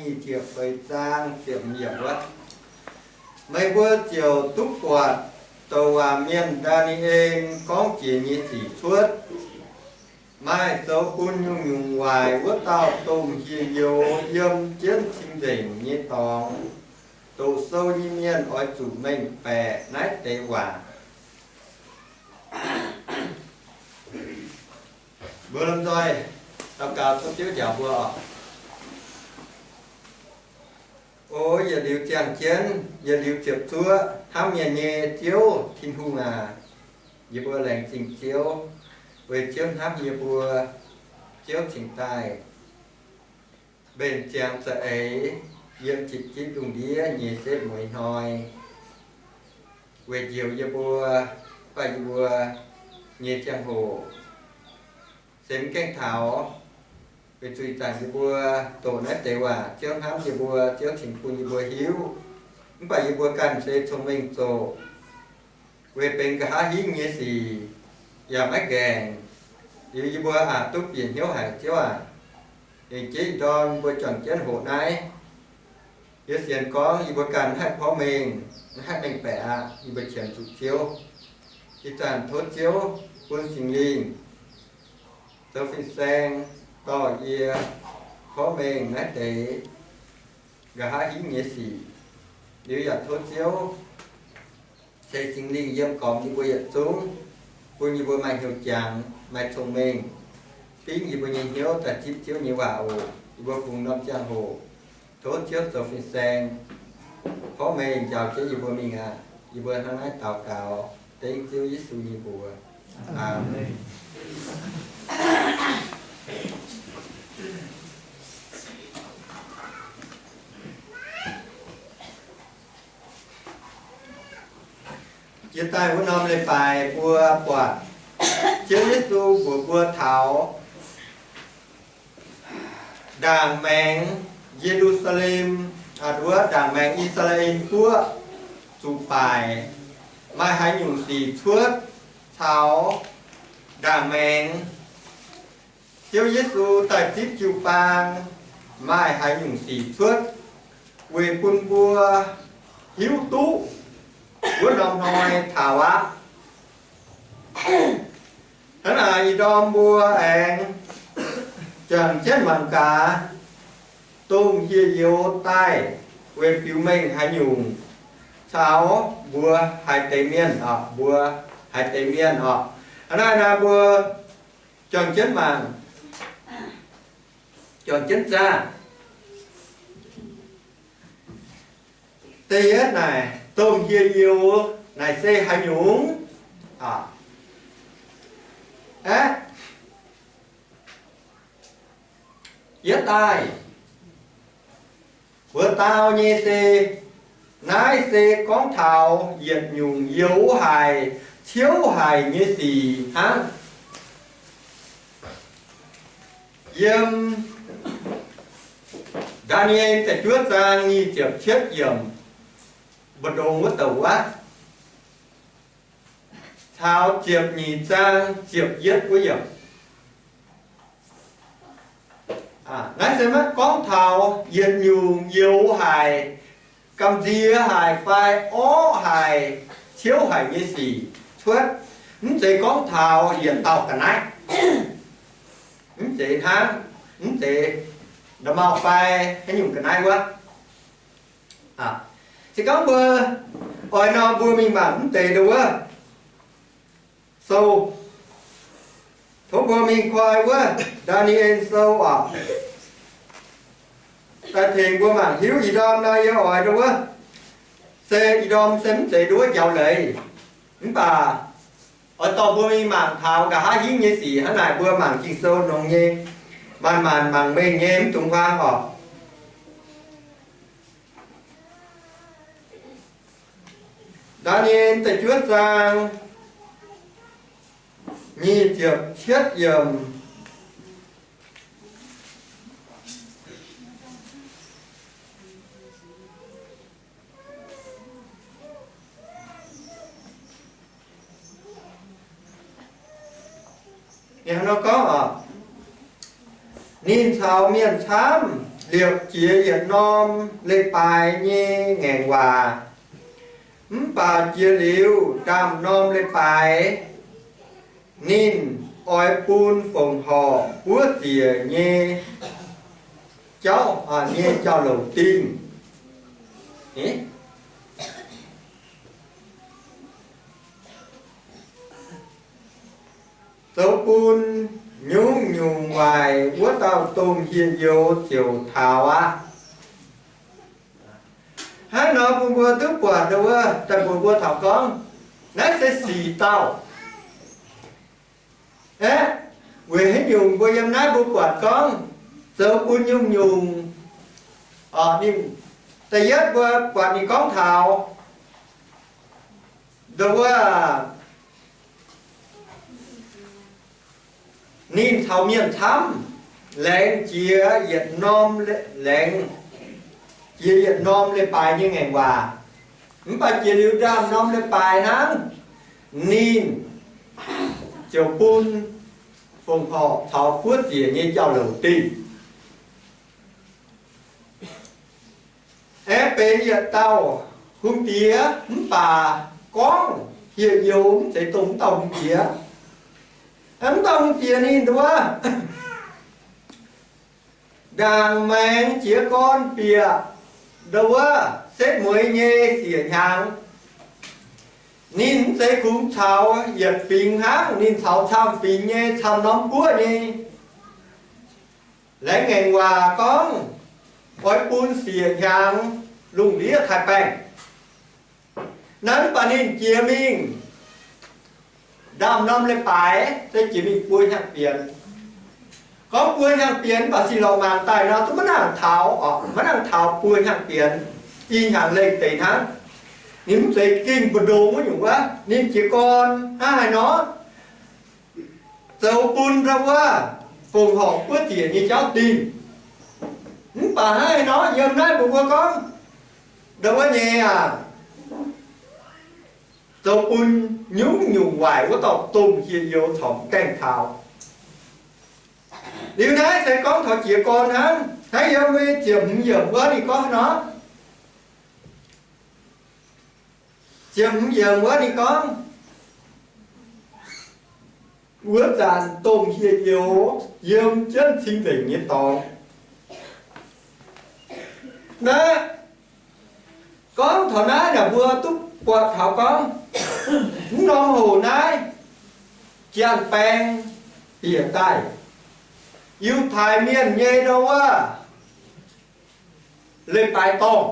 Nyic ziepc feix zaang ziepc yiemc wuov, meih mbuo ziouc duqv buatc douc waac mienh Ndaa^ni^en gorngv jiex nyei sic cuotv. Maaih zoux bun nyungc-nyungc waaic wuov dauh domh hieh youz yiem jienv cing-nzengc nyei dorngx. Doqc sou nyei mienh oix zuqc mengh baeqc naaiv deix waac. Mbuo lomh nzoih daux gaux tov Ziouv njaaux mbuo oc. O yietc liuz ziangh jienv, yietc liuz ziepc zuoqv hnamv mienh nyei Ziouv Tin-Hungh aac, yie mbuo laengz zingh Ziouv, weic Ziouv hnamv yie mbuo. Ziouv cingx daaih mbenc ziangx za'eix yiem zipv jienv lungh ndiev nyei setv mueiz hnoi, weic njoux yie mbuo, baac yie mbuo nyei ziangh hoc se mv gaengh taux. Weic zuqc ih zanc yie mbuo doqc naaiv deix waac, Ziouv hnamv yie mbuo, Ziouv cingx bun yie mbuo hiuv. Mv baac yie mbuo ganh se cong-mengh zoqc, weic benx nqa'haav hingv nyei sic, yaac maiv nqaengc. Liuz yie mbuo aac duqv bieqc hnyouv haic, Ziouv aac. Lengc jeiv ih ndorm mbuo juangc jienv hoqc naaiv, yie sienx gorngv yie mbuo ganh mv haih porv mengh, mv haih mengh baeqc aqv. Yie mbuo qiemx zuqc Ziouv. Ih zanc tov Ziouv bun Singx Lingh zoux fin-saeng dorh yie porv mengh naaiv deix nqa'haav hingv nyei sic. Liuz yaac tov Ziouv ceix Singx Lingh yiem gormx yie mbuo yietc zungv, bun yie mbuo maaih hnyouv jangx, maaih cong-mengh, fingv yie mbuo nyei hnyouv daaih zipv Ziouv nyei waac oc. Yie mbuo bungx norm ziangh hoc tov Ziouv zoux fin-saeng porv mengh njaaux jienv yie mbuo mingh aqv. Yie mbuo hnangv naaiv daux gaux dengv Ziouv Yesu nyei mbuox. Aamen. Jiex daaih wuov norm leiz-baaix mbuo buatc Ziouv Yesu mbuox mbuo taux ndaangc maengx Ye^lu^saa^lem, aa, wuov ndaangc maengx I^saa^laa^en Guoqv zuqc baaic, maaih haaix nyungc sic cuotv, caux ndaangc maengx Ziouv Yesu daaih zipv jiu-baang maaih haaix nyungc sic cuotv, weic bun mbuo hiuv duqv wuov norm hnoi taux aqv. Hnangv naaic ih ndorm mbuo aengx juangc jienv mangc gaax, domh hieh youz daaih weic biux mengh haaix nyungc caux mbuo haaix deix mienh oc, mbuo haaix deix mienh oc. Hnangv naaiv naaiv mbuo juangc jienv mangc, juangc jienv zaah. Da'yietv naaic, domh hieh youz naaic se haaix nyungc? Aeqv, yietv daaih mbuo dau nyei se, naaiv se gorngv taux yietc nyungc youz haic, ciouv haic nyei sic hnangv. Yiem Ndaa^ni^en da'juov zaang nyic ziepc cietv yiemc, mbu'ndongx wuov douc wuov, caux ziepc nyeic zaang ziepc yietv wuov yiemc. Naaiv se maiv gorngv taux yietc nyungc youz haic, gamh nziex haic fai orqv haic, ciouv haic nyei sic cuotv. Mv zeiz gorngv taux yietc dauh ga'naaiv. Mv zeiz hnangv, mv zeiz nda'maauh fai haaix nyungc ga'naaiv wuov. Se gorngv mbuo oix nor, mbuo mingh mangc mv deix ndo wuov sou. Tov mbuo mingh koi wuov Ndaa^ni^en Sou oc. Daaih tengx mbuo mangc hiuv ih ndorm nor yie oix ndo wuov, se ih ndorm se mv zeiz ndo wuov njaaux leiz. Mv baac oix dorh mbuo mingh mangc taux nqa'haav hingv nyei sic hnangv naaic, mbuo mangc Ging-Sou nongx nyei, maanc-maanc mangc mengh nyei mv dungx huaang oc. Ndaa^ni^en da'juov zaang nyic ziepc cietv yiemc. Ninh caux mienh camv liepc jiez yietc norm leiz-baaix nyei ngaengc waac. Mv baac jiex liuz ndaamv-norm leiz-baaix, ninh oix bun fongc horc buov ziec nyei jauv, nyei jauv-louc dingh. Zoux bun nyungc-nyungc waaic wuov dauh domh hieh youz ziouc taux aqv. Hnangv nor bun mbuo duqv buatc ndau wuov, daaih mbuox mbuo taux gorngv, naaiv se sic dauh. Aeqv, weic haaix nyungc mbuo yiem naaiv mbuo buatc gorngv zoux bun nyungc-nyungc, ninh, da'yietv mbuo buatc ninh gorngv taux ndau wuov, ninh caux mienh camv, laengz jiex yietc norm, laengz jiex yietc norm leiz-baaix nyei ngaengc waac. Mv baac jiex liuz ndaamv-norm leiz-baaix hnangv, ninh ziouc bun fongc horc caux buov ziec nyei jauv-louc dingh. Aeqv, benx yietc dauh hungh diex mv baac gorngv hieh youz mv zeiz dongh wuov dauh hungh diex. Aeqv, wuov dauh hungh diex ninh ndau wuov, ndaangc maengx jiez gorn bieqc ndau wuov setv mueiz nyei siec hnyangx. Ninh mv zeiz kungx caux yietc fingx hnangv, ninh caux camv fingx nyei, camv norm guoqv nyei. Laengz ngaengc waac gorngv oix bun siec hnyangx lungh ndiev taaih baengh. Naaiv mv baac ninh jiex mingh ndaamv-norm leiz-baaix se jiex mingh buo hnyangx-bienx. Gorngv buo hnyangx-bienx mv baac sin lorqc mangc daaih nor, duqv maiv nangc taux, maiv nangc taux buo hnyangx-bienx, i hnyangx lengh deix hnangv. Ninh mv zeiz gengh mbu'ndongx wuov nyungc wuov, ninh jiez gorn hnangv haaix nor zoux bun ndau wuov fongc horc buov ziec nyei jauv dingh. Mv baac hnangv haaix nor yiem naaiv mbuo mbuo gorngv ndau wuov nyei aac, zoux bun nyungc-nyungc waaic wuov dauh domh hieh youz corc gaengh taux. Liuz naaiv se gorngv taux jiez gorn hnangv. Hnangv yiem ziepc hmz yiemc wuov ninh gorngv nor, ziepc hmz yiemc wuov ninh gorngv, wuov zanc domh hieh youz yiem jienv cing-nzengc nyei dorngx. Naaiv gorngv taux naaiv naaic mbuo duqv buatc taux gorngv, mv norm hoc naaiv janx-baeng bieqc daaih, Yiutai Mienh nyei ndau wuov leiz-baaix dorngh.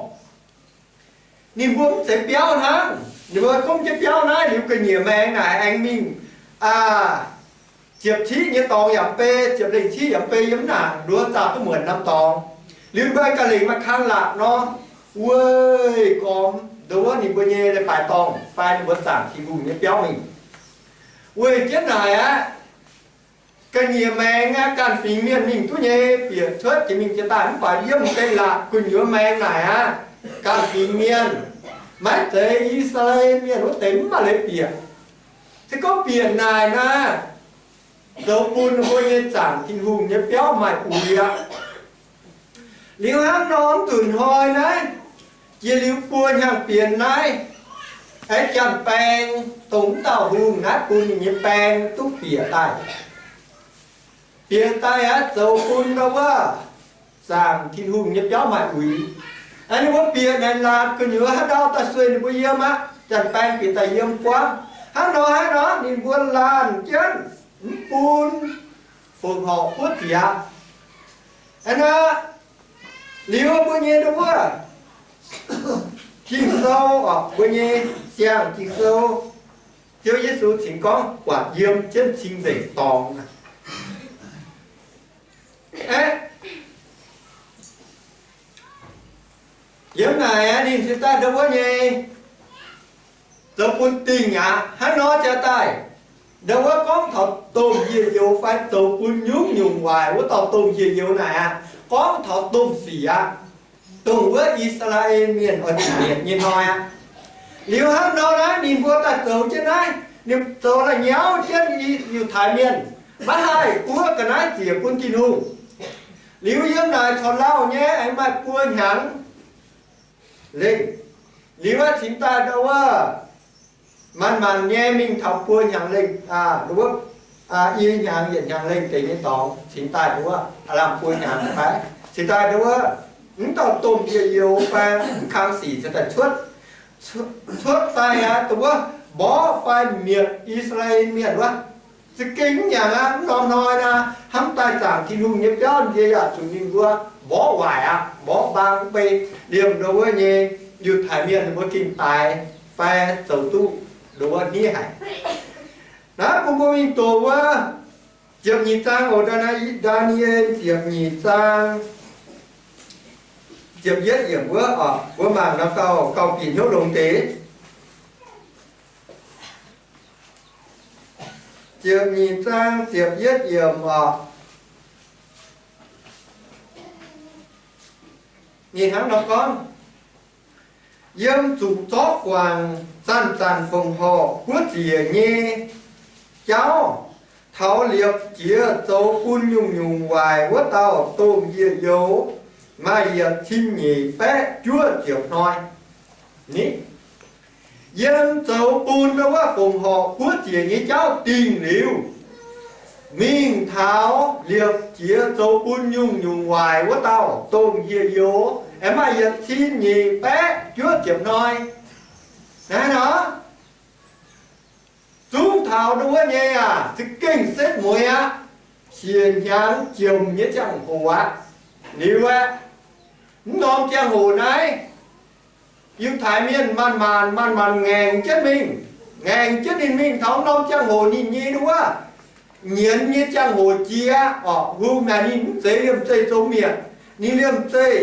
Ninh mbuo mv zeiz biauv hnangv. Ninh mbuo gomv jienv biauv naaiv liuz ga'nyiec maengx naaic aengx mingh, aa, ziepc ciqv nyei dorngx yaac mv bei, ziepc lengh ciqv yaac mv bei, yiem naaic nduov zaah duqv muonc norm dorngx. Liuz mbuo ga'lengc maaih kang laatc nor, weic gormx ndau wuov ninh mbuo nyei leiz-baaix dorngh fai ninh mbuo zaangc Tin-Hungh nyei biauv mingh. Weic jienv naaic aqv, ga'nyiec maengx aqv, ganh fingx mienh mingh duqv nyei, bieqc cuotv jiex mingh jiex daaih, mv baac yiem deix laatc gu'nyuoz maengx naaic aqv, ganh fingx mienh, maiv zeiz I^saa^laa^en Mienh wuov deix mv maaih leiz bieqc. Se gorngv bieqc naaic naaic, zoux bun ninh mbuo nyei zaangc Tin-Hungh nyei biauv maaih uix aqv. Liuz hnangv nor, mv nzunc hnoi naaiv, jiex liuz buo hnyangx-bienx naaiv, aengx janx-baeng, dongh mv dauh hungh naaiv bun ninh nyei baeng duqv bieqc daaih. Bieqc daaih aqv, zoux bun ndau wuov zaangc Tin-Hungh nyei biauv maaih uix. Aengx ninh mbuo bieqc naaic laatc gu'nyuoz haaix ndau daaih sueih ninh mbuo yiem aqv, janx-baeng bieqc daaih yiem buangv. Hnangv nor, hnangv nor ninh mbuo laanh jienv mv bun fongc horc buov ziec aqv. Aa, liuz mbuo nyei ndau wuov Ging-Sou, orqc, mbuo nyei siang-Ging-Sou, Ziouv Yesu cingx gorngv buatc yiem jienv cing-nzengc dorngx. Aeqv, yiem naaic aqv, ninh cingx daaih ndau wuov nyei zoux bun dingh aqv. Hnangv nor jaax daaih, ndau wuov gorngv taux domh hieh youz fai zoux bun nyungc-nyungc waaic wuov dauh domh hieh youz naaic aqv, gorngv taux domh sic aqv, dongh wuov I^saa^laa^en Mienh oix zuqc mietc nyei hnoi aqv. Liuz hnangv nor naaiv ninh mbuo daaih zoux jienv naaiv, ninh zoux la'nyauv jienv Yiutai Mienh, maiv haih buov ga'naaiv ziec bun Tin-Hungh. Liuz yiem naaic corc lauh nyei, aengx maaih buo hnyangx lengh. Liuz aeqv, cingx daaih ndau wuov, manc-manc nyei mingh taux buo hnyangx lengh, ndau wuov, i hnyangx yietc hnyangx lengh deix nyei dorngx, cingx daaih ndau wuov, aav lamh buo hnyangx fai, cingx daaih ndau wuov, mv dauh domh yie youz fai mv kang sic cingx daaih cuotv, cuotv daaih aqv, ndau wuov, mborqv fai mietc I^saa^laa^en Mienh wuov. Za'gengh mv nyanc aqv. Mv norm hnoi naaic, hnamv daaih zaangc Tin-Hungh nyei biauv, yie yaac zuqc ninh mbuo mborqv waaic aqv, mborqv mbaang mv bei, liemh ndau wuov nyei Yiutai Mienh ninh mbuo gengh daix fai zoux duqv ndau wuov hniev haic. Naaiv bun mbuo mingh doqc wuov ziepc nyeic zaang oc, Ndaa^ni^en ziepc nyeic zaang ziepc yietv yiemc wuov oc, mbuo mangc nor gauh, gauh bieqc hnyouv longx deix. Ziepc nyeic zaang ziepc yietv yiemc oc. Ninh hnangv nor gorngv, Yiem zuqc zorqv guangc zanc-zanc fongc horc buov ziec nyei jauv, taux liepc jiez zoux bun nyungc-nyungc waaic wuov dauh domh yie youz, maaih yietc cin nyeic baeqv juov ziepc hnoi. Ni, yiem zoux bun ndau wuov fongc horc buov ziec nyei jauv dingh liuz, mingh taux liepc jiez zoux bun nyungc-nyungc waaic wuov dauh domh yie youz, aengx maaih yietc cin nyeic baeqv juov ziepc hnoi. Naaiv nor, zungv taux ndau wuov nyei aac, za'gengh setv mueiz aqv. Siec hnyangx jomc nyei ziangh hoc aqv. Liuz aeqv, mv norm ziangh hoc naaiv, Yiutai Mienh manc-manc, manc-manc ngaengc jienv mingh, ngaengc jienv ninh mingh taux mv norm ziangh hoc ninh nyei ndau wuov nyienz nyei ziangh hoc jiex aqv. Orqc, hungh naaic ninh mv zeiz liemh zeih zoux mietc, ninh liemh zeih,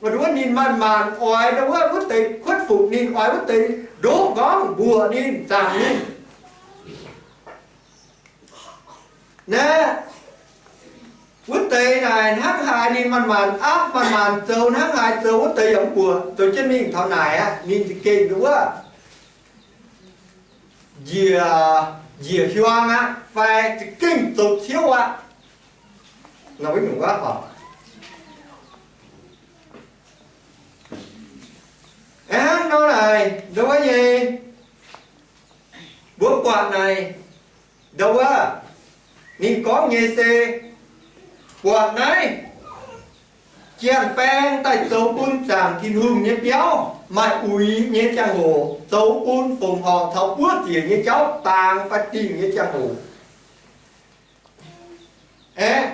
ndau wuov ninh manc-manc oix ndau wuov wuov deix kuotv funx ninh, oix wuov deix ndoqv nqorngv mbuoqc ninh, zaangc ninh. Naaiv, wuov deix naaic hnangv haaix ninh manc-manc aapv, manc-manc zoux, hnangv haaix zoux wuov deix yaac mv buoqc, zoux jienv mingh taux naaic aqv, ninh za'gengh ndau wuov njiec, njiec hiuang aqv, fai za'gengh zoux ciouv aqv. Nor wuov nyungc wuov oc. Hnangv nor naaic, ndau wuov nyei, mbuo buatc naaic, ndau wuov, ninh gorngv nyei se, buatc naaiv, janx-baeng daaih zoux bun zaangc Tin-Hungh nyei biauv maaih uix nyei ziangh hoc, zoux bun fongc horc caux buov ziec nyei jauv dangx fai dingh nyei ziangh hoc. Aeqv,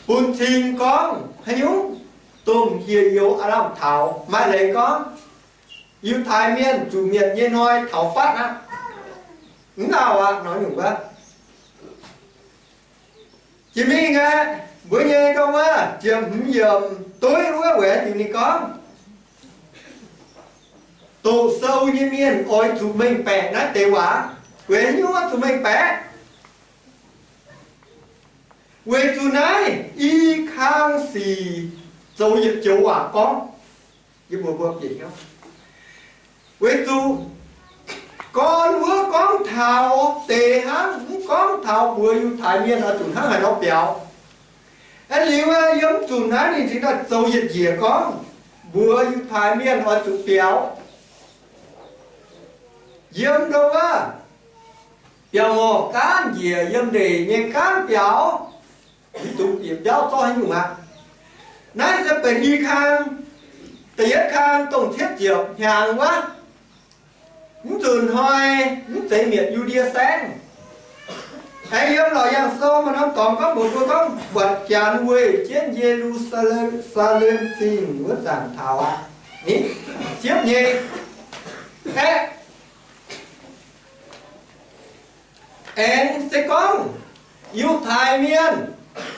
bun cing gorngv haaix nyungc, domh hieh youz aav lamh taux. Maaih leiz gorngv, Yiutai Mienh zuqc mietc nyei hnoi taux fatv aqv. Mv lauh aqv nor nyungc wuov. Jiex mingh aeqv, mbuo nyei ndau wuov ziepc hmz yiemc dueiv wuov weic haaix diuc ninh gorngv, doqc sou nyei mienh oix zuqc mengh baeqc naaiv deix waac. Weic haaix nyungc oix zuqc mengh baeqc? Weic zuqc naaiv i kang sic zoux yietc joux waac gorngv. Yie mbuo mbuo bieqc hnyouv. Weic zuqc gorn wuov gorngv taux deix hnangv, mv gorngv taux mbuox Yiutai Mienh oix zuqc hnangv haaix nor biaux. Aeqv, liuz aeqv, yiem mv zunc naaiv ninh cingx daaih zoux yietc njiec gorngv mbuox Yiutai Mienh oix zuqc biaux. Yiem ndau wuov biaux ngorc gaanv njiec, yiem ndeic nyei gaanv biaux. Mv dungx bieqc biauv zorqv haaix nyungc aqv. Naaiv se benx i kang, da'yietv kang dongh cietv ziepc hnyangx wuov. Mv nzunc hnoi mv zeiz mietc Yu^ndie Saengv. Aengx yiem Laauc Yaangh Sou maaih norm dorngx gorngv mbuox mbuo gorngv buatc Janx weih jienv Ye^lu^saa^lem, Saalem Zingh wuov zanc taux aqv. Ni, siepv nyei. Aeqv, aengx se gorngv Yiutai Mienh,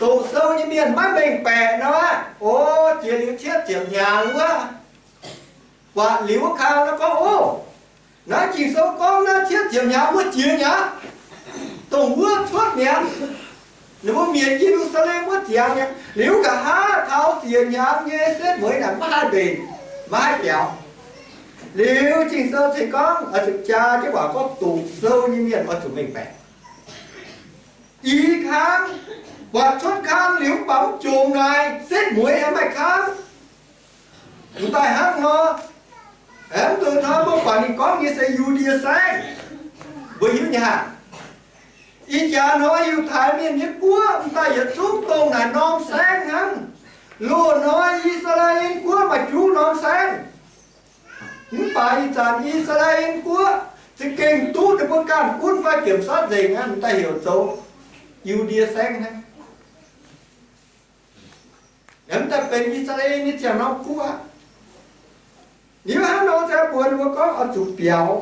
doqc sou nyei mienh maiv mengh baeqc nor aqv. O, jiex liuz cietv ziepc hnyangx wuov, buatc liuz wuov kang nor gorngv, o, naaiv Ging-Sou gorngv naaiv cietv ziepc hnyangx wuov jiex mi'aqv. Dongh wuov cuotv mi'aqv. Ninh mbuo mietc Ye^lu^saa^lem wuov ziangx mi'aqv. Liuz nqa'haav taux ziepc hnyangx nyei setv mueiz naaic maiv haih mbenc, maiv haih biaux. Liuz Ging-Sou cingx gorngv, oix zuqc jaa jienv waac gorngv doqc sou nyei mienh oix zuqc mengh baeqc. I kang Buatc cuotv kang liuz mv baac mv jomc naaic, setv mueiz aengx maaih kang. Mv daaih hnangv nor, aengx mv nzunc hnoi mbuo buatc ninh gorngv nyei se Yu^ndie Saengv. Mbuo hiuv nyei haic. Ih jaax hnoi Yiutai Mienh nyei guoqv mv daaih yietc zungv dongh naaic norm saengv hnangv. Loz-hnoi I^saa^laa^en guoqv maaih juqv norm saengv. Mv baac ih zanc I^saa^laa^en guoqv za'gengh duqv ninh mbuo ganh gunv fai jiemc saav nzengc aqv, mv daaih heuc zoux Yu^ndie Saengv hnangv. Mv daaih benx I^saa^laa^en nyei ziangh norm guoqv aqv. Liuz hnangv nor se mbuox ninh mbuo gorngv oix zuqc biaux.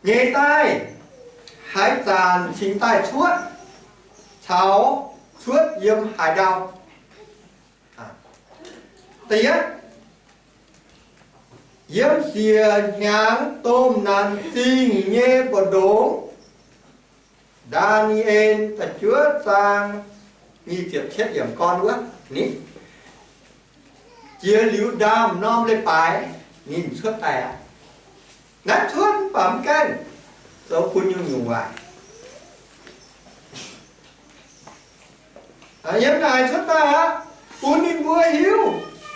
Nyei daaih, haaix zanc cingx daaih cuotv, caux cuotv yiem haaix ndau. Da'yietv, yiem siec hnyangx domh naanc zingh nyei mbu'ndongx, Ndaa^ni^en da'juov zaang nyic ziepc cietv yiemc gorn wuov, ninh jiex liuz ndaamv-norm leiz-baaix, ninh cuotv daaih aqv. Naaiv cuotv mv baac mv gaengh zoux bun nyungc-nyungc waaic. Yiem naaic cuotv daaih aqv, bun ninh mbuo hiuv,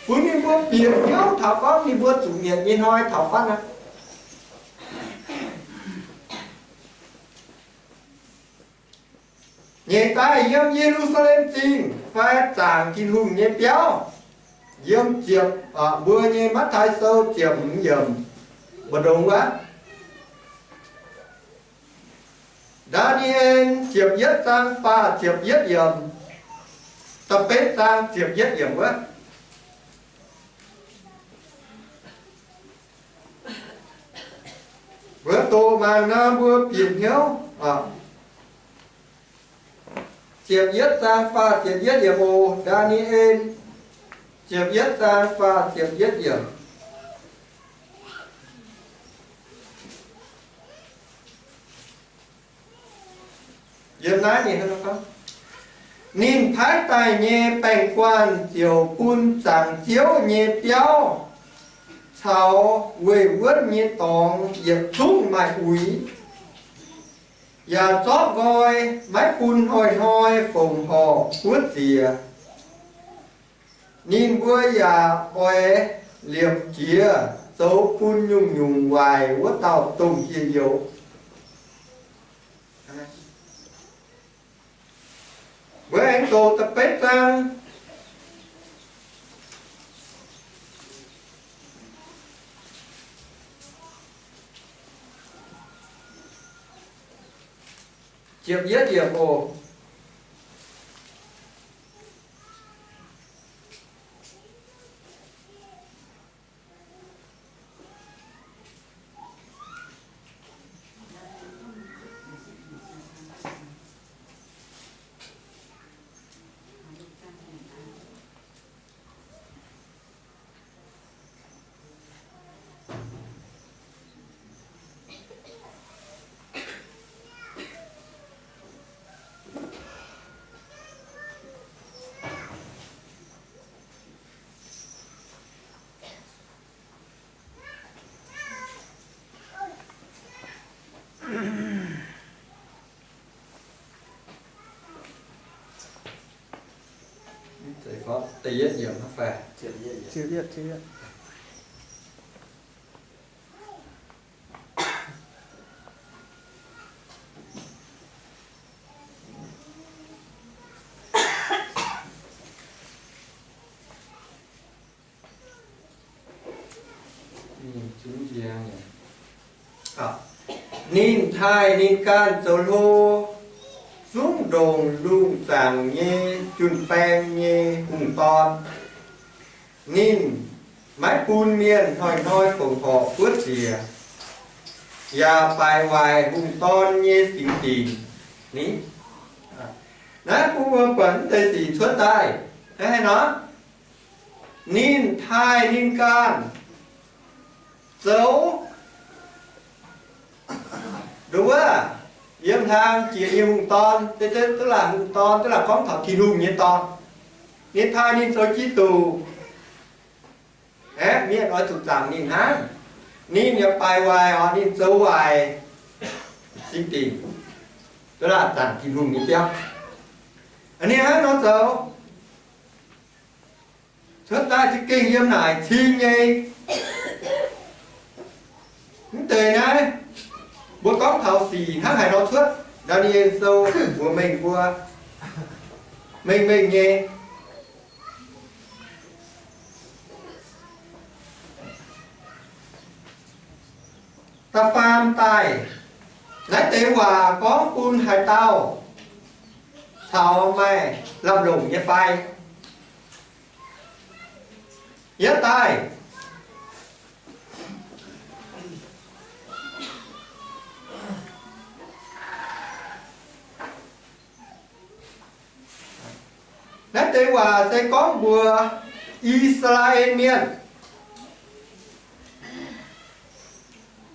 bun ninh mbuo bieqc hnyouv taux gorngv ninh mbuo zuqc mietc nyei hnoi taux fatv aqv. Nyeic daaih yiem Ye^lu^saa^lem Zingh fai zaangc Tin-Hungh nyei biauv, yiem ziepc, mbuo nyei Matv^tai Sou ziepc hmz yiemc mbu'ndongx wuov. Ndaa^ni^en ziepc yietv zaang faah ziepc yietv yiemc, da'betv zaang ziepc yietv yiemc wuov. Mbuo doqc mangc nor mbuo bieqc hnyouv. Ziepc yietv zaang faah ziepc yietv yiemc oc. Ndaa^ni^en ziepc yietv zaang faah ziepc yietv yiemc. Yiem naaiv ninh, ninh paaiv daaih nyei baeng-guanh ziouc bun zaangc Ziouv nyei biauv caux weih wuonv nyei dorngx yietc zungv maaih uix, yaac zorqv nqoi maiv bun hnoi-hnoi fongc horc buov ziex. Ninh mbuo yaac oix liepc jiez zoux bun nyungc-nyungc waaic wuov dauh domh hieh youz. Mbuo aengx doqc da'betv zaang ziepc yietv yiemc oc. Ninh taaih ninh ganh zoux hlo zungv ndongc lungh zaangc nyei jun-baeng nyei hungh dorn. Ninh maiv bun mienh hnoi-hnoi fongc horc buov ziex, yaac baic waaic hungh dorn nyei singx dinc. Ni, naaiv bun mbuo buatc mv deix sic cuotv daaih hnangv haaix nor. Ninh taaih ninh ganh zoux nduov wuov, yiem hlang jiex nyei hungh dorn, duqv laanh hungh dorn, duqv laanh gorngv taux Tin-Hungh nyei dorn. Ninh taaih ninh zoux Giduc. Aeqv, mienh oix zuqc zaangc ninh hnangv. Ninh yaac baic waaic oc, ninh zoux waaic singx dinc. duqv laanh zanc Tin-Hungh nyei biauv. A'hneiv hnangv nor zoux, cuotv daaih za'gengh yiem naaic cing nyei. Mv deix naaiv, mbuo gorngv taux sic hnangv haaix nor cuotv, Ndaa^ni^en Sou mbuox mengh mbuo, mengh mengh nyei. Da'faam daaih, naaiv deix waac gorngv bun haaix dauh caux maaih lamh longc nyei fai? Yietv daaih, naaiv deix waac se gorngv mbuox I^saa^laa^en Mienh,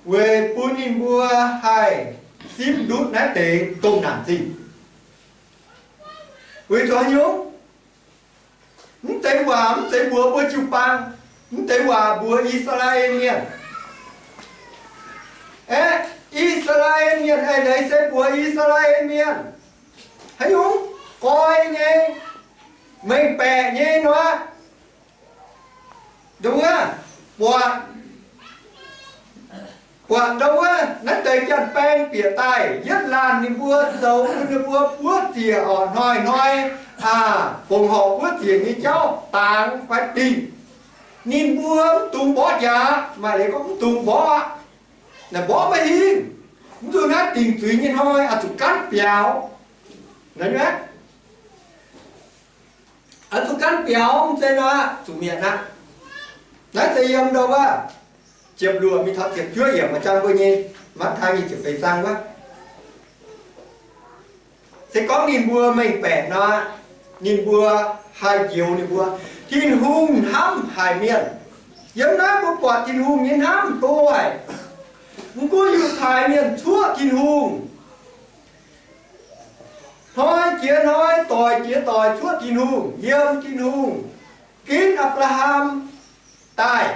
weic bun ninh mbuo haih simv ndutv naaiv deix domh naanc zingh. Weic zuqc haaix nyungc? Mv deix waac mv zeiz mbuox mbuo jiu-baang. Mv deix waac mbuox I^saa^laa^en Mienh. Aeqv, I^saa^laa^en Mienh eix leiz se mbuox I^saa^laa^en Mienh haaix nyungc? Goi nyei, mengh baeqc nyei nor, ndau wuov, buatc, buatc ndau wuov naaiv deix janx-baeng bieqc daaih, yietv laanh ninh mbuo zoux bun ninh mbuo buov ziec orqc, hnoi-hnoi aac, fongc horc buov ziec nyei jauv dangx fai dingh, ninh mbuo mv dungx mborqv njaaux. Maaih leiz gorngv mv dungx mborqv aqv. Naaic mborqv maiv hingh. Mv zuqc naaiv dingc zuiz nyei hnoi oix zuqc gaanv biaux. Naaiv nyungc, oix zuqc gaanv biaux, mv zeiz nor zuqc mietc aqv. Naaiv se yiem ndau wuov ziepc luoqc mingh taux ziepc juov yiemc maaih jang mbuo nyei, Matv^taai nyei ziepc feix zaang wuov. Se gorngv ninh mbuo mengh baeqc nor, ninh mbuo haih njoux ninh mbuo. Tin-Hungh hnamv haic mienh. Yiem naaiv mbuo buatc Tin-Hungh nyei hnamv doix. Mv gunv Yiutai mienh cuoqv Tin-Hungh, hnoi jiex hnoi, doic jiex doic cuoqv Tin-Hungh, yiem Tin-Hungh ginv Apc^laa^ham daaih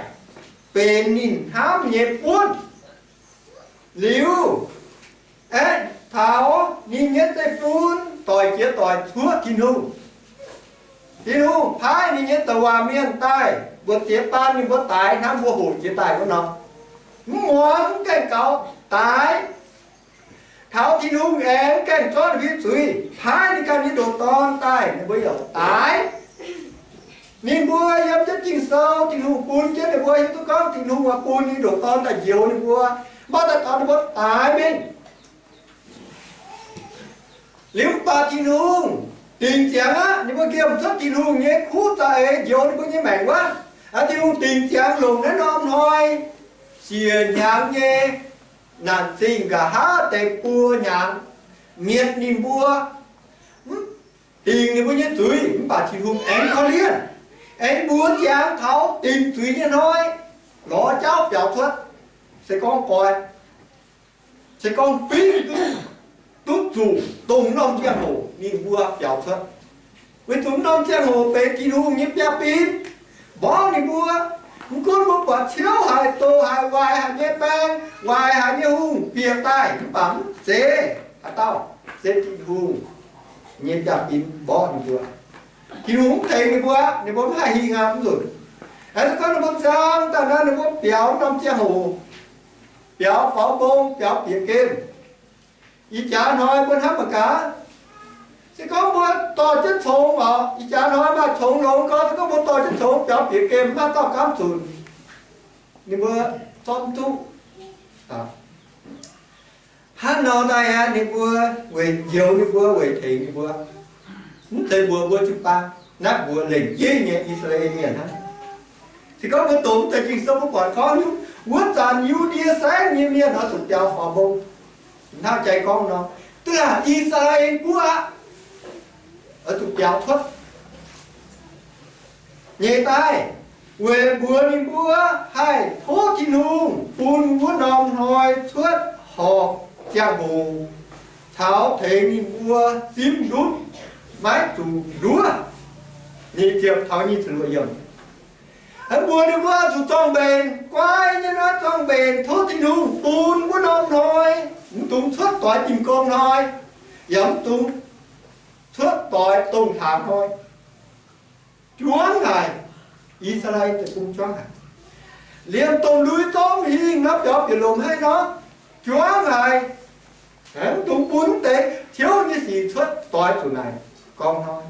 benx ninh hnamv nyei buonv liuz, aeqv, taux ninh nyei zeiv-fun doic jiex doic cuoqv Tin-Hungh. Tin-Hungh paaiv ninh nyei douc waac mienh daaih mbuox ziex baan ninh mbuo daix hnangv mbuo hoqc jiex daaih wuov nor. Mv muangx, mv gaengh gaux, daix. Taux Tin-Hungh aengx gaengh zorqv ninh mbuo nyei zuiz paaiv ninh ganh nyei ndoqc Dorn daaih, ninh mbuo yaac daix. Ninh mbuo yiem jienv Ging-Sou, Tin-Hungh bun jienv ninh mbuo hiuv duqv gorngv Tin-Hungh oix bun ninh ndoqc Dorn daaih njoux ninh mbuo, mv baac daaih taux ninh mbuo daix mingh. Liuz mv baac Tin-Hungh dingc ziangx aqv. Ninh mbuo nqemh cuotv Tin-Hungh nyei kuv za'eix njoux ninh mbuo nyei maengc wuov. Aa, Tin-Hungh dingc ziangx longc naaiv norm hnoi siec hnyangx nyei naanc zingh nqa'haav deix buo hnyangx mietc ninh mbuo, mv dingc ninh mbuo nyei zuiz. Mv baac Tin-Hungh aengx korv-lienh, aengx mbuox ziangx taux dingc zuiz nyei hnoi lorz jauv biaux cuotv. Se gorngv goix, se gorngv fingx duqv, duqv zuqc dongh norm ziangh hoc ninh mbuo biaux cuotv. Weic zuqc norm ziangh hoc benx Tin-Hungh nyei biaa bin mborqv ninh mbuo. Mv gunv mbuo buatc ciouv haic, doqc haic, waaic haic nyei baeng, waaic haic nyei hungh bieqc daaih, mv baac mv zeiz haaix dauh, se Tin-Hungh nyei biaa bin mborqv ninh mbuo. Tin-Hungh mv tengx ninh mbuo, ninh mbuo mv haih hingh aqv, mv nzunc. Aengx se gorngv ninh mbuo ziangh daaih nor, ninh mbuo biaux norm ziangh hoc, biaux faaux mbong, biaux bieqc gemh. Ih jaax hnoi mbuo hnamv mangc gaax, se gorngv mbuo dorh jienv congx oc, ih jaax hnoi maaih congx longx gorngv, se gorngv mbuo dorh jienv congx biaux bieqc gemh, mv maaih dauh gaamv zunc, ninh mbuo zorqv mv duqv. Hnangv nor daaih aqv, ninh mbuo weic njoux ninh mbuo, weic tengx ninh mbuo, mv zeiz mbuox mbuo jiu-baang. Naaiv mbuox lengc jeiv nyei I^saa^laa^en Mienh hnangv. Se gorngv mbuo doqc mv deix Ging-Sou mbuo buatc gorngv, wuov zanc Yu^ndie Saengv nyei mienh oix zuqc biaux faaux mbong. Hnangv jai gorngv nor, duqv laanh I^saa^laa^en Guoqv aqv, oix zuqc biaux cuotv nyei daaih, weic mbuox ninh mbuo haih tov Tin-Hungh bun wuov norm hnoi cuotv horpc ziangh hoc caux tengx ninh mbuo simv ndutv, maiv zuqc nduov. Nyic ziepc taux nyic ziepc luoqc yiemc. Mbuox ninh mbuo zuqc zorng-mbenc, guai nyei nor zorng-mbenc, tov Tin-Hungh bun wuov norm hnoi, mv dungx cuotv doix dimh gong hnoi. yaac mv dungx cuotv doix dongh hlaax hnoi. Juangv haic. I^saa^laa^en deic-bung juangv haic. Liemh dongh lui zorqv hingh nor biaux bieqc lomc haiv nor, juangv haic. Aengx mv dungx bun deix ciouv nyei sic cuotv doix zuqc naaic gorngv hnoi,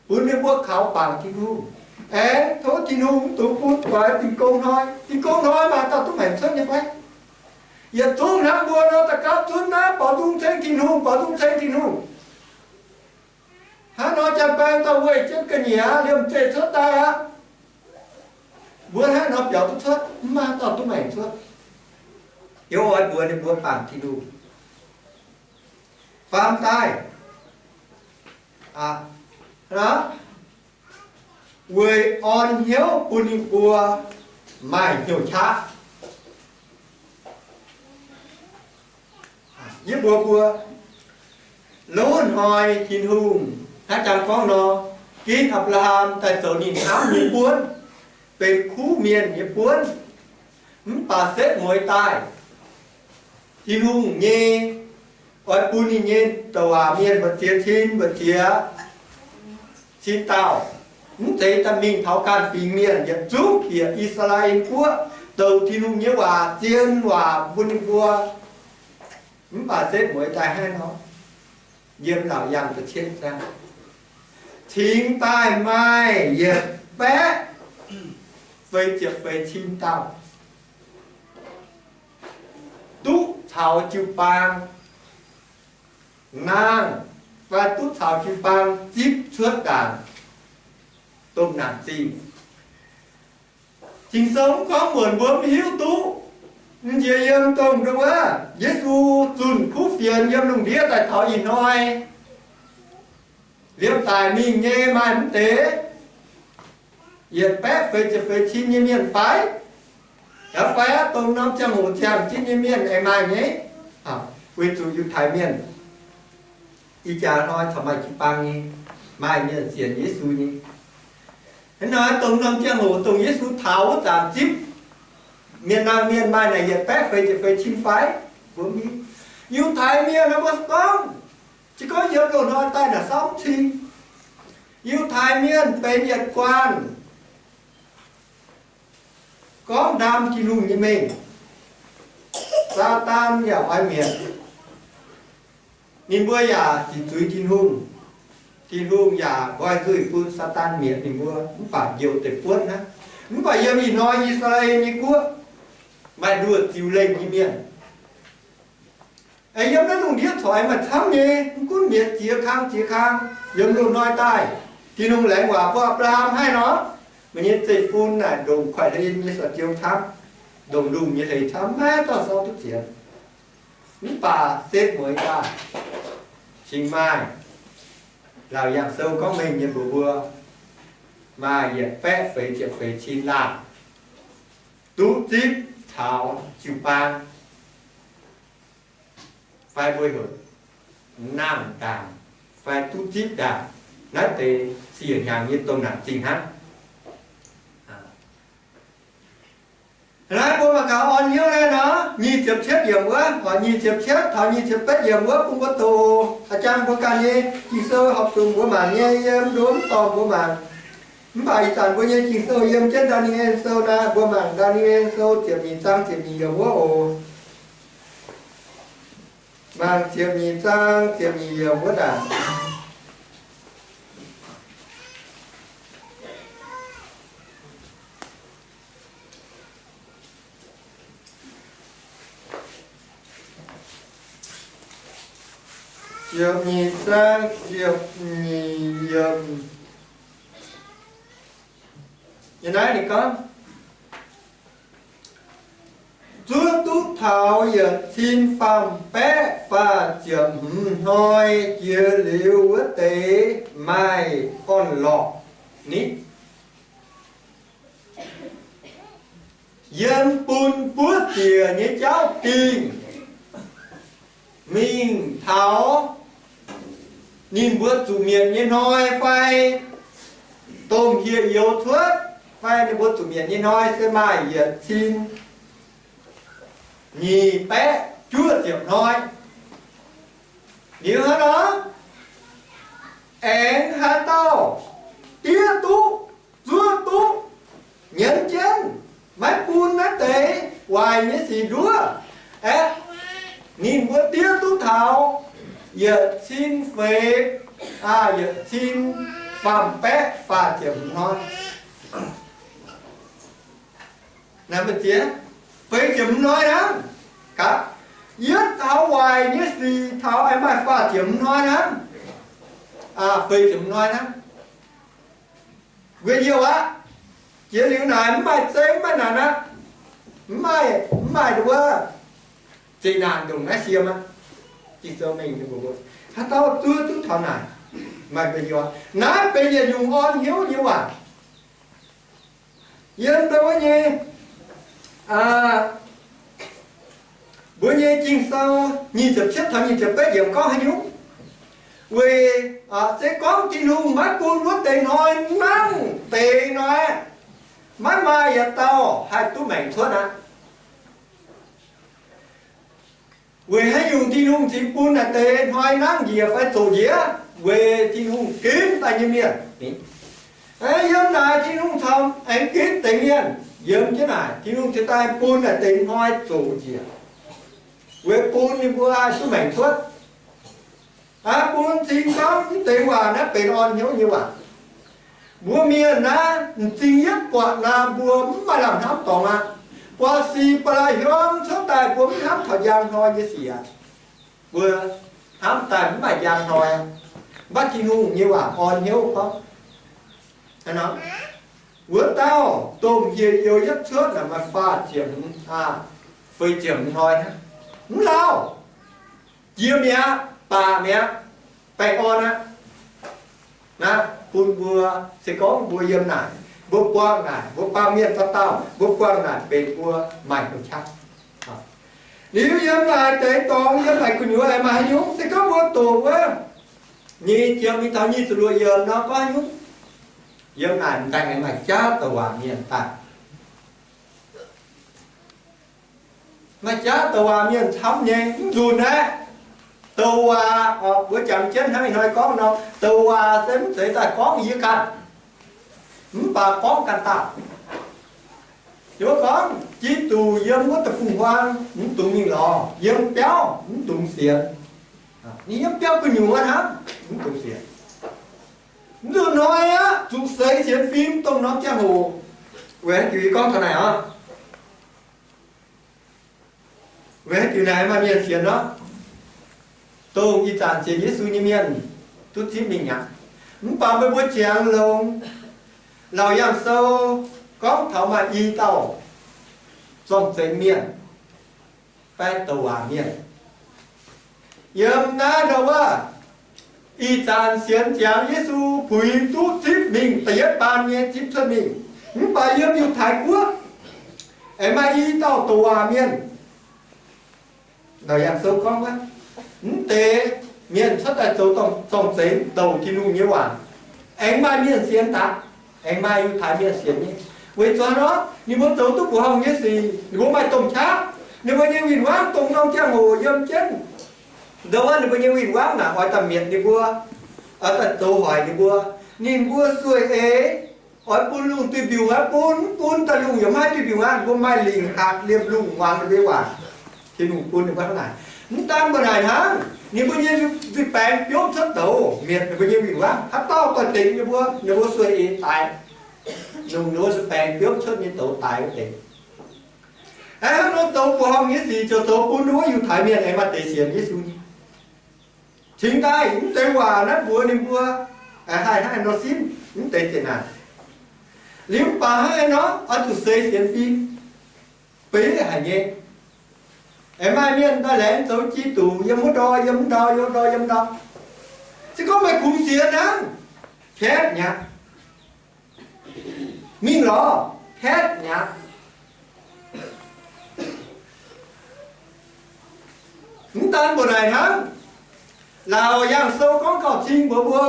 bun ninh mbuo kaux bangc Tin-Hungh. Aengx tov Tin-Hungh mv dungx bun doix dingh gong hnoi. Dingh gong hnoi maaih dauh duqv maengc cuotv nyei fai? Yietc zungv hnangv mbuo nor da'gapv zunv naaiv, baaux nzung ceng Tin-Hungh, baaux nzung ceng Tin-Hungh. Hnangv nor janx-baeng dauh weih jienv ga'nyiec aqv, liemh zeih cuotv daaih aqv. Mbuo hnangv nor biaux duqv cuotv, mv maaih dauh duqv maengc cuotv. Heuc oix mbuox ninh mbuo bangc Tin-Hungh. Faam daaih, weic orn hnyouv bun ninh mbuo maaih hnyouv qaqv. Yie mbuox mbuo, loz-hnoi Tin-Hungh hnangv jangx gorngv nor, ginv Apc^laa^ham daaih zoux ninh hnamv nyei buonv, benx kuv mienh nyei buonv. Mv baac setv mueiz daaih, Tin-Hungh nyei oix bun ninh nyei douc waac mienh mbu'ziex cin mbu'ziex cin dauh, mv zeiz daaih mingh taux ganh fingx mienh, yietc zungv bieqc I^saa^laa^en Guoqv, douc Tin-Hungh nyei waac, zien waac bun ninh mbuo. Mv baac setv mueiz daaih hnangv nor, yiem Laauc Yaangh Da'cietv Zaang, cingx daaih maaih yietc baeqv feix ziepc feix cin dauh duqv caux jiu-baang nangh, fai duqv caux jiu-baang zipv cuotv ndaangc domh naanc zingh. Ging-Sou mv gorngv muonc mbuo mv hiuv duqv. M'njiex yiem dongh ndongc wuov Yesu zunh kuv fienx yiem lungh ndiev daaih taux ih hnoi, liemh daic mingh nyei maaih mv deix yietc baeqv feix ziepc feix cin nyei mienh fai? Yaac fai aqv, dongh norm ziangh hoc ziangh zipv nyei mienh aengx maaih nyei. Weic zuqc Yiutai Mienh ih jaax hnoi corc maaih jiu-baang nyei, maaih mienh sienx Yesu nyei. Hnangv naaic, dongh norm ziangh hoc dongh Yesu taux wuov zanc zipv mienh nangh mienh maaih naaic yietc baeqv feix ziepc feix cin fai? Mbuo mv hiuv. Yiutai Mienh naaiv mbuo gorngv, se gorngv yiem loz-hnoi daaih naaic samv cing, Yiutai Mienh benx yietc guanh gorngv ndaam Tin-Hungh nyei mengh. Saadaan yaac oix mietc ninh mbuo, yaac ziqc zuiz Tin-Hungh. Tin-Hungh yaac nqoi nzuih bun Saadaan mietc ninh mbuo, mv baac njoux deix buonv hnangv. Mv baac yiem ih hnoi I^saa^laa^en nyei guoqv maaih nduoh ziux lengh nyei mienh. Aengx yiem naaiv lungh ndiev corc maaih camv nyei, mv gunv mietc ziex kang ziex kang. Yiem loz-hnoi daaih, Tin-Hungh laengz waac bun Apc^laa^ham haiv nor, meih nyei zeiv-fun naaic ndongc koiv-hlen nyei sorc-ziou camv, ndongc lungh nyei hleix camv, maiv dauh sorv duqv ziex. Mv baac setv mueiz daaih cingx maaih Laauc Yaangh Sou gorngv mengh nyei mbuox mbuo, maaih yietc baeqv feix ziepc feix cin laanh duqv zipv caux jiu-baang, fai mbuo heuc nangh ndaangc, fai duqv zipv ndaangc naaiv deix siec hnyangx nyei domh naanc zingh hnangv. Naaiv mbuo mangc gaax orn hnyouv naaiv nor, nyic ziepc cietv yiemc wuov, nyic ziepc cietv taux nyic ziepc betv yiemc wuov bun mbuo doqc. A'jang mbuo ganh nyei Ging-Sou horpc zuqc mbuo mangc nyei, yiem nduov mv dorngh mbuo mangc. Mv baac ih zanc mbuo nyei Ging-Sou yiem jienv Ndaa^ni^en Sou naaiv, mbuo mangc Ndaa^ni^en Sou ziepc nyeic zaang ziepc nyeic yiemc wuov oc. Mangc ziepc nyeic zaang ziepc nyeic yiemc wuov ndaangc. Ziepc nyeic zaang ziepc nyeic yiemc. Yiem naaiv ninh gorngv, zuov duqv taux yietc cin faam baeqv faah ziepc hmz hnoi jiex liuz wuov deix maaih orn-lorqc ni. Yiem bun buov ziec nyei jauv dingh mingh taux ninh mbuo zuqc mietc nyei hnoi fai domh hieh youz cuotv fai ninh mbuo zuqc mietc nyei hnoi se maaih yietc cin nyic baeqv juov ziepc hnoi. Liuz hnangv nor, aengx haaix dauh diev duqv, zuov duqv, nyienz jienv, maiv bun naaiv deix waaic nyei sic nduov aeqv, ninh mbuo diev duqv taux yietc cin feix, yietc cin faam baeqv faah ziepc hmz hnoi. Naaiv maiv ziex, feix ziepc hmz hnoi hnangv. Gaax, yietv taux waaic nyei sic taux aengx maaih faah ziepc hmz hnoi hnangv. Feix ziepc hmz hnoi hnangv. Weic haaix diuc aqv? Jiex liuz naaic mv maaih zeiv mv maaih naanc aqv. Mv maaih, mv maaih wuov zeqc naanc ndongc naaiv siem aqv. Ging-Sou mengh mbuox haaix dauh zuov duqv taux naaic, maaih weic haaix diuc aqv? Naaiv benx yietc nyungc orn hnyouv nyei waac. Yiem ndau wuov nyei, mbuo nyei Ging-Sou nyic ziepc cietv taux nyic ziepc betv yiemc gorngv haaix nyungc? Weic se gorngv Tin-Hungh maiv bun wuov deix hnoi nangv deix nor, maiv maaih yietc dauh haih duqv maengc cuotv aqv. Weic haaix nyungc Tin-Hungh cingx bun naaic deix hnoi nangv njiec fai zoqc njiec? Weic Tin-Hungh ginv daaih nyei mienh. Yiem naaic Tin-Hungh corc aengx ginv deix mienh. Yiem jienv naaic Tin-Hungh cingx daaih bun naaic deix hnoi zoqc njiec, weic bun ninh mbuo haih duqv maengc cuotv. Aa, bun cing gorngv mv deix waac naaiv benx orn hnyouv nyei waac. Mbuo mienh naaiv m'zing yietv buatc naaic mbuo mv maaih lamh hnamv dorngx aqv. Buatc sic ba'laqc hiuang cuotv daaih mbuo mv hnamv taux njang hnoi nyei sic aqv. Mbuo hnamv daaih mv maaih njang hnoi aqv. Mv baac Tin-Hungh nyei waac orn hnyouv gorngv, wuov dauh domh hieh youz yietv cuotv naaic maaih faah ziepc hmz, feix ziepc hmz hnoi hnangv. Mv lauh, jiex mi'aqv, baac mi'aqv, baengh orn aqv. Naaiv bun mbuo, se gorngv mbuo yiem naaic, mbuo buangh naaic, mbuo baamh mienh dauh dauh, mbuo buangh naaic benx mbuo maaih hnyouv qaqv. Liuz yiem naaic deix dorngx, yiem naaic gu'nyuoz aengx maaih haaix nyungc? Se gorngv mbuo doqc wuov nyic ziepc mingh taux nyic ziepc luoqc yiemc nor gorngv haaix nyungc? Yiem naaic m'daaih aengx maaih jaav douc waac mienh daaih. Maaih jaav douc waac mienh camv nyei, mv nzunc aeqv, douc waac, mbuo jangx jienv hnangv ih hnoi gorngv nor, douc waac se mv zeiz daaih gorngv yie ganh, mv baac gorngv ganh dauh. Yie mbuo gorngv Giduc yiem wuov deic-bung-huaang mv dungx mingh lorz, yiem biauv mv dungx sienx. Ninh yiem biauv gu'nyuoz hnangv, mv dungx sienx. Mv nzunc hnoi aqv, zuqc seix sienx fim dongh norm ziangh hoc. Weic haaix diuc yie gorngv taux naaic oc? Weic haaix diuc naaic maaih mienh sienx nor? Dongh ih zanc sienx Yesu nyei mienh duqv zipv mingh aqv. Mv baac meih mbuo ziangx longx, Laauc Yaangh Sou gorngv taux maaih i dauh zorng-zengx mienh fai douc waac mienh. Yiem naaiv ndau wuov, ih zanc sienx ziangx Yesu puix duqv zipv mingh da'yietv baan nyei zipv cuotv mingh. Mv baac yiem Yiutai Guoqv aengx maaih i dauh douc waac mienh. Laauc Yaangh Sou gorngv wuov, mv deix mienh cuotv daaih zoux zorng-zengx douc Tin-Hungh nyei waac, aengx maaih mienh sienx daaih, aengx maaih Yiutai mienh sienx nyei. Weic zuqc nor, ninh mbuo zoux duqv mbuoqc horngh nyei sic, ninh mbuo maaih domh qaqv, ninh mbuo nyei win-wangv dongh norm ziangh hoc yiem jienv. Ndau wuov ninh mbuo nyei win-wangv naaic oix daaih mietc ninh mbuo, oix daaih zoux hoic ninh mbuo. Ninh mbuo sueih eix, oix bun lungh duih mbiungc aqv, bun, bun daaih lungh yaac maiv duih mbiungc aqv. Ninh mbuo maaih lingc hatc liemh lungh muangx ninh mbuo nyei waac. Tin-Hungh bun ninh mbuo hnangv naaic. Mv daan mbuo naaic hnangv, ninh mbuo nyei nzuih baengx biomv cuotv douz mietc ninh mbuo nyei win-wangv. Haaix dauh doix-dekc ninh mbuo, ninh mbuo sueih eix daic, longc ninh mbuo nzuih baengx biomv cuotv nyei douz daic wuov deix. Hnangv nor zoux mbuoqc horngh nyei sic ziouc zoux bun wuov Yiutai Mienh aengx maaih deix sienx Yesu nyei. Cingx daaih mv deix waac naaiv mbuox ninh mbuo, haih hnangv nor simv mv deix zeqc naanc. Liuz mv baac hnangv nor oix zuqc seix sienx fim, beiv haic nyei. Aengx maaih mienh daaih laengz zoux Giduc yiem wuov ndor, yiem wuov ndor, yiem wuov ndor, yiem wuov ndor. Se gorngv meih kungx sienx hnangv, kaeqv mi'aqv. Mingh lorz, kaeqv mi'aqv. Mv daan mbuo naaic hnangv, Laauc Yaangh Sou gorngv gauh cing mbuox mbuo,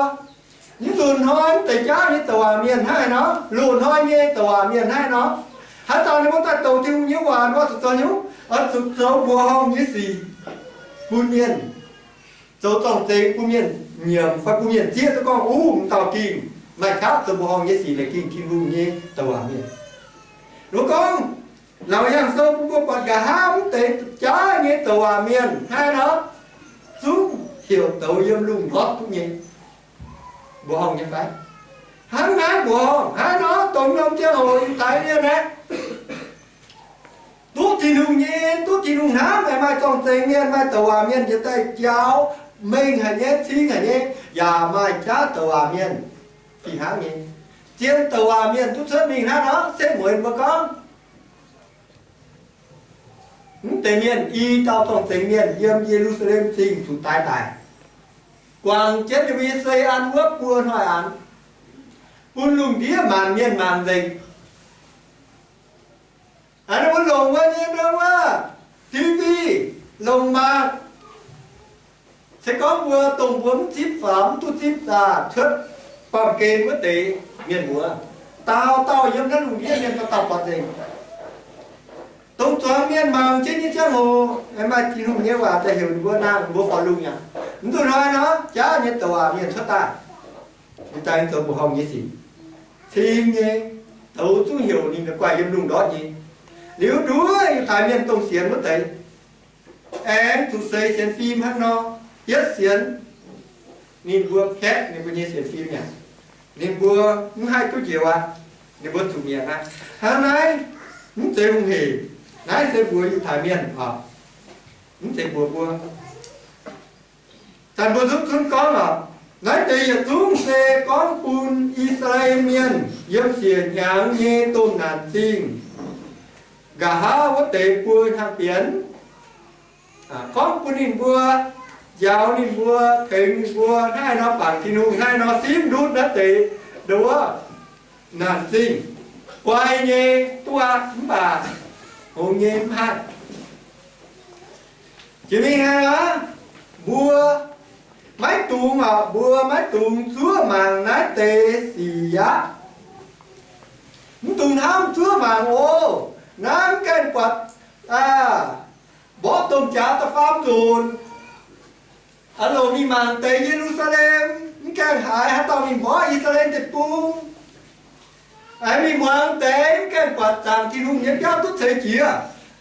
mv nzunc hnoi mv deix jauv nyei douc waac mienh hnangv haaix nor, loz-hnoi nyei douc waac mienh hnangv haaix nor, haaix zanc ninh mbuo daaih douc Tin-Hungh nyei waac, ninh mbuo zuqc zoux hnyouv, oix zuqc zoux mbuoqc horngh nyei sic bun mienh. zoux zorng-zengx bun mienh nyiemc fai bun mienh zieqv duqv gorngv, Uv, m'dauh gingh maaih qaqv zoux mbuoqc horngh nyei sic, laengz zingh Tin-Hungh nyei douc waac mienh. Mbuo gorngv Laauc Yaangh Sou bun mbuo buatc nqa'haav mv deix jaav nyei douc waac mienh hnangv nor, zungv heuc douz yiem lungh ndortv duqv nyei mbuoqc horngh nyei fai? Hnangv naaiv mbuoqc horngh hnangv nor, dongh norm ziangh hoc Yiutai Mienh aeqv, duqv Tin-Hungh nyei, duqv Tin-Hungh hnamv, maaih zorng-zengx mienh, maaih douc waac mienh njiec daaih njaaux, mengh haic nyei, cing haic nyei, yaac maaih jaav douc waac mienh fih hnangv nyei. Zien douc waac mienh duqv cuotv mingh hnangv nor, se mueiz mbuo gorngv mv deix mienh i dauh zorng-zengx mienh yiem Ye^lu^saa^lem Zingh zuqc daix daic, guangc jienv ninh mbuo nyei sei an wuov buo hnoi an, bun lungh ndiev maanc mienh mangc nzengc. Aa, ninh mbuo longc wuov nyei nor wuov T V, longc mangc. Se gorngv mbuo dongh mbuo mv zipv faaux, mv duqv zipv daaih cuotv baamh gen wuov deix mienh muoz, dauh dauh yiem naaiv lungh ndiev mienh dauh dauh buatc nzengc. Dongh zuangx mienh mangc jienv nyei ziangh hoc, maaih Tin-Hungh nyei waac daaih heuc ninh mbuo nangh, mbuo faaux lungh yaac mv duqv hnoi nor, jaav nyei douc waac mienh cuotv daaih. Yiutai zoux mbuoqc horngh nyei sic, cing nyei, douz zungv heuc ninh guaaih yiem lungh ndortv nyei. Liuz nduov Yiutai Mienh dongh sienx wuov deix, aengx zuqc seix sienx fim hnangv nor, yietv sienx ninh mbuo kaeqv ninh mbuo nyei sienx fim yaac, ninh mbuo mv haih duqv njoux aqv. Ninh mbuo zuqc mietc aqv. Hnangv naaiv mv zeiz hungh heic. Naaiv se mbuox Yiutai Mienh oc, mv zeiz mbuox mbuo. Zanc mbuo zungv zunv gorngv oc, naaiv deix yietc zungv se gorngv bun I^saa^laa^en Mienh yiem siec hnyangx nyei domh naanc zingh nqa'haav wuov deix buo hnyangx-bienx, gorngv bun ninh mbuo, njaaux ninh mbuo, tengx ninh mbuo, hnangv haaix nor bangc Tin-Hungh, hnangv haaix nor simv ndutv naaiv deix nduov naanc zingh. Guai nyei duqv aqv, mv baac hngongx nyei mv haih. Jiex mingh aqv, mbuo maiv dungx oc, mbuo maiv dungx zuov mangc naaiv deix sic aqv. Mv dungx hnamv zuov mangc oc. Naaiv mv gaengh buatc mborqv domh jaax da'faam nzunc, aah, longc mingh mangc deix Ye^lu^saa^lem, mv gaengh haiz haaix dauh mingh mborqv I^saa^laa^en Deic-Bung. Aengx mingh muangx deix, mv gaengh buatc zaangc Tin-Hungh nyei biauv duqv ceix jiez.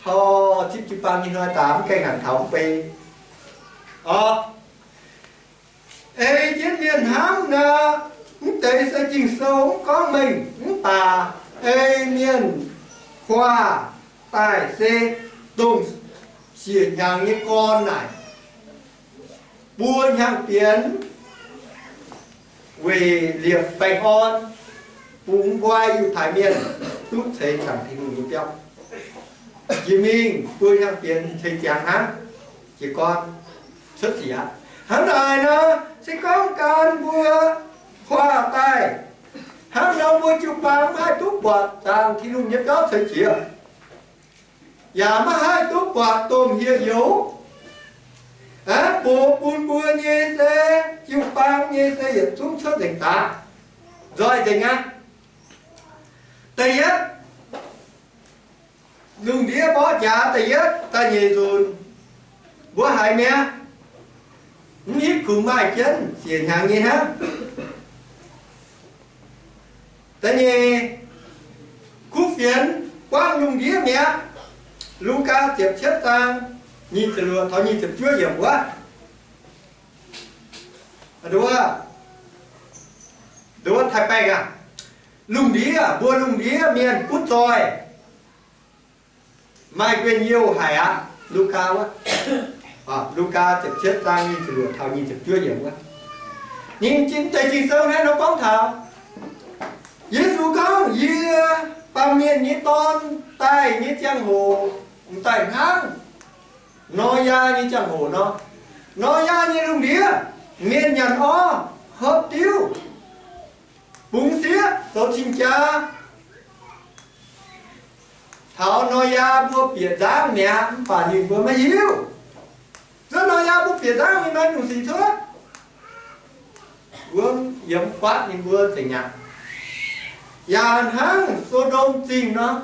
Hov, zipv jiu-baang nyei hnoi daaih mv gaengh nangc taux mv bei. Orqc, ei jienv mienh hnamv nor, mv deix se Ging-Sou mv gorngv mengh, mv baac ei mienh huaax daaih se dongh siec hnyangx nyei gorn naaic, buo hnyangx-bienx weic liepc baengh orn, bungx nqoi Yiutai Mienh duqv ceix zaangc Tin-Hungh nyei biauv. Jiex mingh buo hnyangx-bienx ceix ziangx hnangv, jiez gorn cuotv sic aqv. Hnangv naaic nor, se gorngv gan mbuo huaax daaih, hnangv nor mbuo jiu-baang maiv haih duqv buatc zaangc Tin-Hungh nyei biauv ceix jiez, yaac maiv haih duqv buatc domh hieh youz. Aeqv, bungx bun mbuo nyei se jiu-baang nyei se yietc zungv cuotv nzengc daaih, nzoih nzengc aqv. Da'yietv, lungh ndiev mborqv jaax da'yietv da'nyeic nzunc, mbuo haiz mi'aqv. Mv hiuv kungx maaih jienv siec hnyangx nyei hnangv. Da'nyeic, kuv fienx buangv lungh ndiev mi'aqv. Lugaa ziepc cietv zaang nyic ziepc luoqc taux nyic ziepc juov yiemc wuov. Nduov, nduov taaih baengh aqv. Lungh ndiev, mbuo lungh ndiev mienh butv zoih, maaih njien-youh haic aqv. Lugaa wuov, Lugaa ziepc cietv zaang nyic ziepc luoqc taux nyic ziepc juov yiemc wuov. Ninh zinh deix Ging-Sou naaiv nor gorngv taux Yesu gorngv, Yie, Baamh Mienh nyei Dorn, daaih nyei ziangh hoc m'daaih hnangv Noyaa nyei ziangh hoc nor. Noyaa nyei lungh ndiev, mienh nyanc orv, hopv diuv, bungx sieqv, zoux cing-jaa. Taux Noyaa mbuo bieqc nzangv mi'aqv, mv baac ninh mbuo maiv hiuv. Zuov Noyaa mbuo bieqc nzangv mingh maaih nyungc sic cuotv. Wuov yiem guaatv ninh mbuo nzengc aqv. Yaac hnangv So^ndom Zingh nor,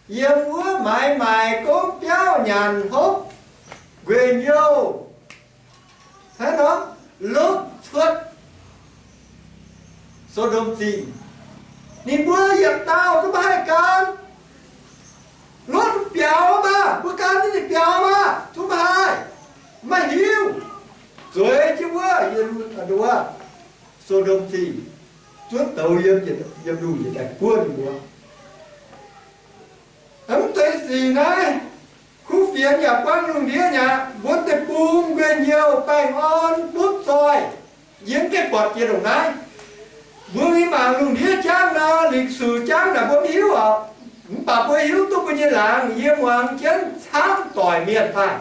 yiem wuov maaiz maaic gomv biauv, nyanc hopv, nquenc youh, Hnangv nor, Lotv cuotv So^ndom Zingh, ninh mbuo yietc dauh zungv maiv haih gan. Lotv biaux maah, mbuo gan ninh biaux maah, zungv maiv haih, maiv hiuv. Zueiz jienv wuov, yiem, wuov So^ndom Zingh, zuov douz yiem, yiem lungh ndiev daaih buov ninh mbuo. Mv deix sic naaiv, kuv fienx yaac buangv lungh ndiev mi'aqv. Mbuo deic-bung, guei hnyouv, baengh orn, butv zoih, yie mv gaengh buatc jiex ndongc naaiv. Mbuo mingh mangc lungh ndiev jangv nor, lịch sử jangv naaic mbuo mv hiuv oc. Mv baac mbuo hiuv duqv mbuo nyei laangz, yie muangx jienv camv doic mienh daaih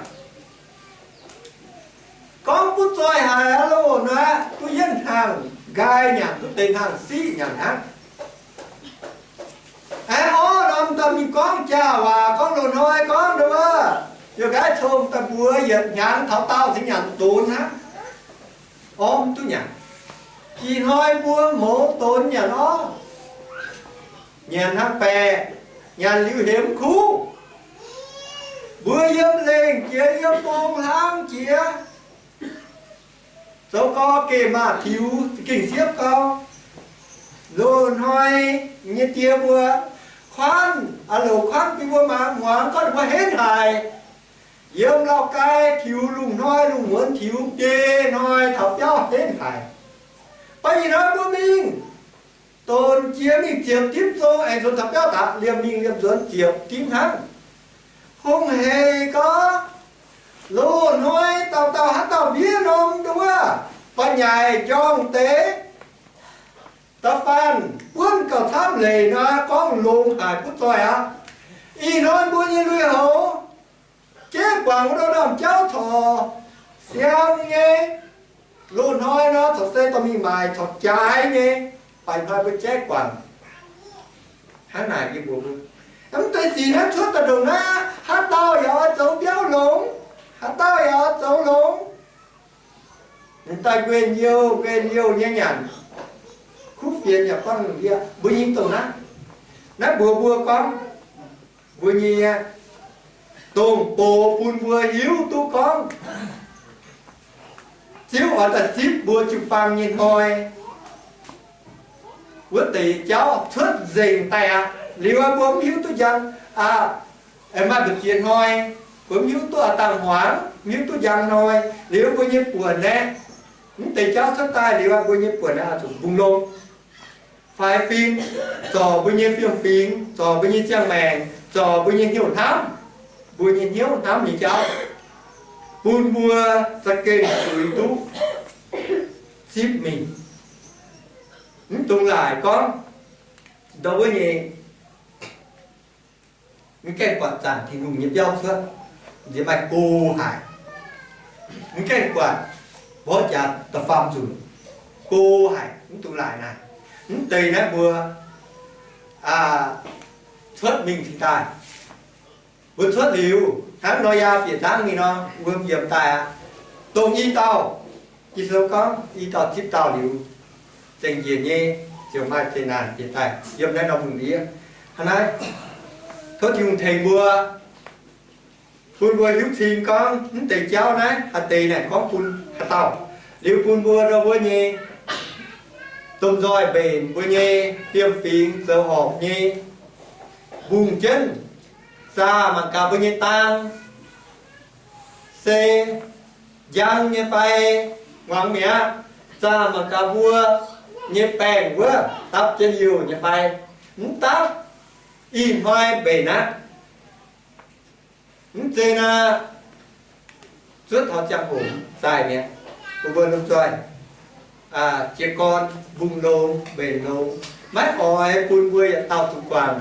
gorngv butv zoih haic aqv loh nor, duqv yietv hnaangx nqaai nyanc, duqv deix hnaangx siqv nyanc hnangv. Aengx orv norm daaih mingh gorngv jaax waac, gorngv loz-hnoi gorngv nduov, yie gaax cong daaih mbuox yietc hnyangx taux daauh cingx nyanc donx hnangv. Orv mv duqv nyanc. Ih hnoi mbuo mouz donx nyanc orv, nyanc hnangv baeqc, nyanc liuz hemx kuv. Mbuo yiem lengh jiex, yiem mbong hlang jiex, zoux gorx geh maaih tiux za'gengh siepv gau. Loz-hnoi nyei die mbuo kuanv, a'loc kuanv bun mbuo mangc muangx gorngv mbuo henv haic. Yiem Lauv Gai tiux lungh hnoi lungh muonz tiux biei hnoi taux biauv henv haic. Mv baac ih hnoi mbuo mingh donx jiex mingh ziepc dimv zong aengx nzuonx taux biauv daqc, liemh mingh liemh nzuonx ziepc dimv hnangv. Hungh hec gorx, loz-hnoi dauh dauh haaix dauh mbiev norm nduov, ba'nyaaic njorngh deix, da'faanh buonv gauh camv leic nor gorngv longx haic butv zoih aqv. Ih hnoi mbuo nyei lui-houx jeiv guangc wuov norm jauv corc siang nyei. Loz-hnoi nor corc se dorh mingh maaic corc jaaix nyei, baac ih hnoi mbuo jaiv guangc. Hnangv naaic yie mbuox mbuo, mv deix sic naaiv cuotv daaih ndongc naaiv, haaix dauh yaac oix zoux biauv longx, haaix dauh yaac oix zoux longx. Daaih nquenh youh nquenh youh nyei nyanc, kuv fienx yaac buangv lungh ndiev. Mbuo nyei dongh naaiv, naaiv mbuox mbuo gorngv, mbuo nyei dongh box bun mbuo hiuv duqv gorngv Ziouv oix daaih zipv mbuo jiu-baang nyei hnoi, wuov deix jauv cuotv nzengc daaih aqv. Liuz mbuo mv hiuv duqv njang, aa, maaih mbu'ziex hnoi, mbuo mv hiuv duqv aa dangh hmuangx, mv hiuv duqv njang hnoi. Liuz mbuo nyei buonc aeqv, mv deix jauv cuotv daaih liuz, mbuo nyei buonc aeqv, zuqc mbungh longx. Faix fim, zorc mbuo nyei fiem-fingx, zorc mbuo nyei ziangh maengc, zorc mbuo nyei hnyouv hnamv, mbuo nyei hnyouv hnamv nyei jauv, bun mbuo za'gengh zuiz duqv zipv mingh. Mv dungx laaic gorngv ndau wuov nyei, mv gaengh buatc zaangc Tin-Hungh nyei biauv cuotv, nziex maaih go haic. Mv gaengh buatc mborqv jaax da'faam nzunc, go haic, mv dungx laaic naaic. Mv deix naaiv mbuo, aa, cuotv mingh cingx daaih. Mbuo cuotv liuz, hnangv Noyaa bieqc nzangv mingh nor, wuom yiemx daaih aqv. Dongh i dauh, Ging-Sou gorngv i dauh zipv dauh liuz, zengc njiec nyei ziouc maaih zeqc naanc bieqc daaih yiem naaiv norm lungh ndiev. Hnangv naaiv, tov Tin-Hungh tengx mbuo, bun mbuo hiuv cing gorngv mv deix jauv naaiv haaix deix naaic gorngv bun haaix dauh, liuz bun mbuo ndau wuov nyei domh nzoih mbenc mbuo nyei fiem-fingx zoux horpc nyei mbungh jienv, zaah mangc gaax mbuo nyei dang se njang nyei fai muangx mi'aqv, zaah mangc gaax mbuo nyei baengc wuov dapv jienv youh nyei fai mv dapv, ih hnoi mbenc aqv. Mv zeiz naaic, zuov taux ziangh hoc zaaih mi'aqv. Bun mbuo lomh nzoih jiez gorn mbungh longx mbenc longx, maiv oix bun mbuo yietc dauh zuqc guangc,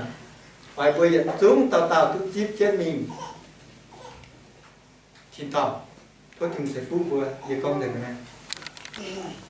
oix mbuo yietc zungv dauh dauh duqv zipv jienv mingh. Tin-dorngh, tov Tin-Hungh ceix fuqv mbuo. Yie gorngv nzengc naaiv.